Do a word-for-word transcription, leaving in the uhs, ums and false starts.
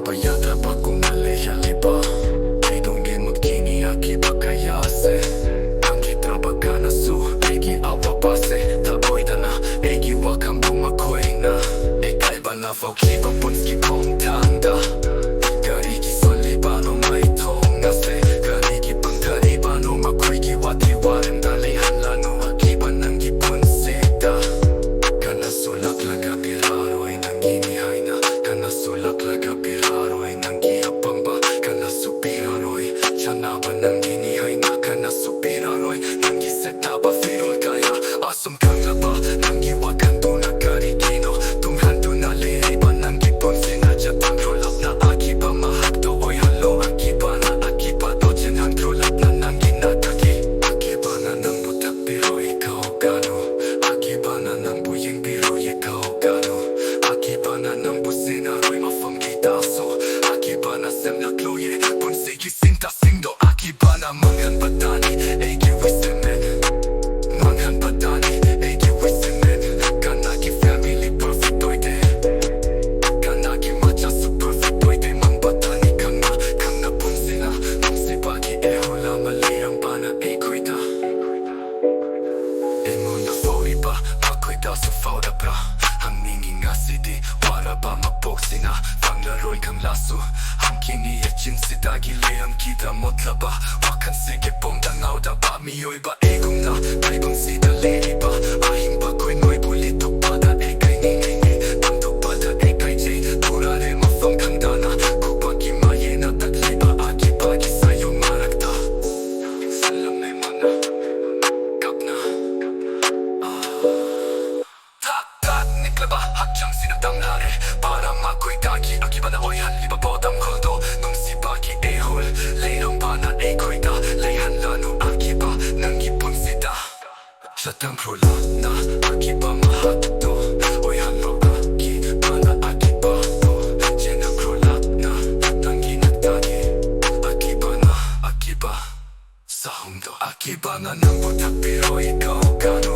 ꯄꯌꯥꯗ꯭ꯔꯕꯒꯨꯝꯅ ꯂꯩꯍꯜꯂꯤꯕ ꯀꯩꯗꯧꯉꯩ ꯃꯨꯠꯈꯤꯅꯤ ꯑꯀꯤꯕ ꯀꯌꯥꯁꯦ? ꯈꯪꯈꯤꯗ꯭ꯔꯕ ꯀꯅꯥꯁꯨ ꯑꯩꯒꯤ ꯑꯋꯥꯕꯁꯦ ꯊꯑꯣꯏꯗꯅ ꯑꯩꯒꯤ ꯋꯥꯈꯜꯕꯨ ꯃꯈꯣꯏꯅ ꯏꯀꯥꯏꯕꯅ ꯐꯥꯎꯈꯤꯕ ꯄꯨꯟꯁꯤ ꯈꯣꯡꯊꯥꯡꯗ ꯀꯔꯤꯒꯤ ꯁꯣꯜꯂꯤꯕꯅꯣ ꯃꯥꯏꯊꯣꯡ ꯑꯁꯦ? ꯀꯔꯤꯒꯤ ꯄꯪꯊꯔꯤꯕꯅꯣ ꯃꯈꯣꯏꯒꯤ ꯋꯥꯊꯤ ꯋꯥꯔꯦꯝꯗ? ꯂꯩꯍꯜꯂꯅꯨ ꯑꯀꯤꯕ ꯅꯪꯒꯤ ꯄꯨꯟꯁꯤꯗ꯫ ꯀꯅꯥꯁꯨ ꯂꯥꯛꯂꯒ ꯄꯤꯔꯛꯑꯔꯣꯏ ꯅꯪꯒꯤꯅꯤ ꯍꯥꯏꯅ꯫ ꯀꯅꯥꯁꯨ ꯂꯥꯛꯂꯒ ꯄꯤꯔꯛꯑꯔꯣꯏ ꯅꯪꯒꯤ ꯑꯄꯥꯝꯕ꯫ ꯀꯅꯥꯁꯨ ꯄꯤꯔꯛꯑꯔꯣꯏ ꯆꯥꯅꯕ ꯅꯪꯒꯤꯅꯤ ꯍꯥꯏꯅ꯫ ꯀꯅꯥꯁꯨ ꯄꯤꯔꯛꯑꯔꯣꯏ ꯅꯪꯒꯤ ꯁꯦꯠꯅꯕ ꯐꯤꯔꯣꯜ ꯀꯌꯥ꯫ ꯑꯁꯨꯝ ꯈꯪꯂꯕ ꯅꯪꯒꯤ ꯋꯥꯈꯜꯗꯨꯅ ꯀꯔꯤꯒꯤꯅꯣ ꯇꯨꯡꯍꯟꯗꯨꯅ ꯂꯩꯔꯤꯕ ꯅꯪꯒꯤ ꯄꯨꯟꯁꯤꯅ? ꯆꯠꯊꯈ꯭ꯔꯣ ꯂꯥꯞꯅ ꯑꯀꯤꯕ ꯃꯍꯥꯛꯇꯣ ꯑꯣꯏꯍꯜꯂꯣ꯫ ꯑꯀꯤꯕꯅ ꯑꯀꯤꯕꯗꯣ ꯆꯦꯟꯍꯟꯈ꯭ꯔꯣ ꯂꯥꯞꯅ ꯅꯪꯒꯤ ꯅꯥꯛꯇꯒꯤ꯫ ꯑꯀꯤꯕꯅ ꯅꯪꯕꯨ ꯇꯛꯄꯤꯔꯣꯏ ꯀꯥꯎꯒꯅꯨ꯫ ꯑꯀꯤꯕꯅ ꯅꯪꯕꯨ ꯌꯦꯡꯕꯤꯔꯣꯏ ꯀꯥꯎꯒꯅꯨ꯫ ꯑꯀꯤꯕꯅ ꯅꯪꯕꯨ ꯁꯦꯟꯅꯔꯣꯏ ꯃꯐꯝ ꯀꯌꯥꯗꯁꯨ꯫ ꯑꯀꯤꯕꯅ ꯁꯦꯝꯂꯛꯂꯣꯏꯌꯦ ꯄꯨꯟꯁꯤꯒꯤ ꯁꯤꯟꯊꯥꯁꯤꯡꯗꯣ꯫ ꯑꯀꯤꯕꯅ ꯃꯥꯡꯍꯟꯕꯇꯅꯤ ꯑꯩꯒꯤ resentment꯫ ꯃꯥꯡꯍꯟꯕꯇꯅꯤ ꯑꯩꯒꯤ resentment꯫ ꯀꯅꯥꯒꯤ family perfect ꯑꯣꯏꯗꯦ? ꯀꯅꯥꯒꯤ ꯃꯆꯥꯁꯨ perfect ꯑꯣꯏꯗꯦ꯫ ꯃꯥꯡꯕꯇꯅꯤ ꯈꯪꯅ ꯈꯪꯅ ꯄꯨꯟꯁꯤꯅ ꯅꯨꯡꯁꯤꯕꯒꯤ ꯑꯦꯍꯨꯜ ꯑꯃ ꯂꯩꯔꯝꯕꯅ ꯑꯩꯈꯣꯏꯗ꯫ ꯑꯩꯉꯣꯟꯗ ꯐꯥꯎꯔꯤꯕ ꯃꯈꯣꯏꯗꯁꯨ ꯐꯥꯎꯔꯕ꯭ꯔꯥ ꯍꯪꯅꯤꯡꯉꯤ ꯉꯁꯤꯗꯤ꯫ ꯋꯥꯔꯕ ꯃꯄꯣꯛꯁꯤꯅ ꯐꯪꯂꯔꯣꯏ ꯈꯪꯂꯁꯨ ꯍꯪꯈꯤꯅꯤ꯫ ꯆꯤꯟꯁꯤꯗꯒꯤ ꯂꯩꯔꯝꯈꯤꯗ ꯃꯣꯠꯂꯕ ꯋꯥꯈꯜꯁꯤꯒꯤ ꯄꯣꯝꯗ ꯉꯥꯎꯗꯕ ꯃꯤꯑꯣꯏꯕ ꯑꯩꯒꯨꯝꯅ ꯇꯥꯏꯕꯪꯁꯤꯗ ꯂꯩꯔꯤꯕ ꯑꯍꯤꯡꯕ ꯈꯣꯏ ꯅꯣꯏꯕꯨ ꯂꯤꯊꯣꯛꯄꯗ ꯑꯩ ꯀꯥꯏꯅꯤꯡꯉꯤ꯫ ꯄꯥꯡꯊꯣꯛꯄꯗ ꯑꯩ ꯀꯥꯏꯖꯩ꯫ ꯊꯣꯔꯛꯂꯦ ꯃꯐꯝ ꯈꯪꯗꯅ ꯈꯨꯕꯥꯛꯀꯤ ꯃꯥꯌꯦꯅ ꯇꯛꯂꯤꯕ ꯑꯀꯤꯕꯒꯤ ꯁꯥꯏꯌꯣꯟ ꯃꯔꯛꯇ꯫ ꯁꯜꯂꯝꯃꯦ ꯃꯅꯥ ꯀꯞꯅ꯫ ꯊꯛ ꯊꯛ ꯅꯤꯛꯂꯕ ꯍꯛꯆꯥꯡꯁꯤꯅ ꯇꯝꯅꯔꯦ ꯄꯥꯔ ꯃꯈꯣꯏꯗꯒꯤ꯫ ꯑꯀꯤꯕꯅ ꯑꯣꯏꯍꯜꯂꯤꯕ ꯄꯣꯠ ꯇꯝꯈꯣꯜꯗꯣ ꯅꯨꯡꯁꯤꯕꯒꯤ ꯑꯦꯍꯨꯜ ꯂꯩꯔꯝꯕꯅ ꯑꯩꯈꯣꯏꯗ꯫ ꯂꯩꯍꯜꯂꯅꯨ ꯑꯀꯤꯕ ꯅꯪꯒꯤ ꯄꯨꯟꯁꯤꯗ꯫ ꯆꯠꯊꯈ꯭ꯔꯣ ꯂꯥꯞꯅ ꯑꯀꯤꯕ ꯃꯍꯥꯛꯇꯣ ꯑꯣꯏꯍꯜꯂꯣ꯫ ꯑꯀꯤꯕꯅ ꯑꯀꯤꯕꯗꯣ ꯆꯦꯟꯈ꯭ꯔꯣ ꯂꯥꯞꯅ ꯅꯪꯒꯤ ꯅꯥꯛꯇꯒꯤ꯫ ꯑꯀꯤꯕꯅ ꯑꯀꯤꯕ ꯁꯥꯍꯨꯝꯗꯣ꯫ ꯑꯀꯤꯕꯅ ꯅꯪꯕꯨ ꯊꯛꯄꯤꯔꯣꯏ ꯀꯥꯎꯒꯅꯨ꯫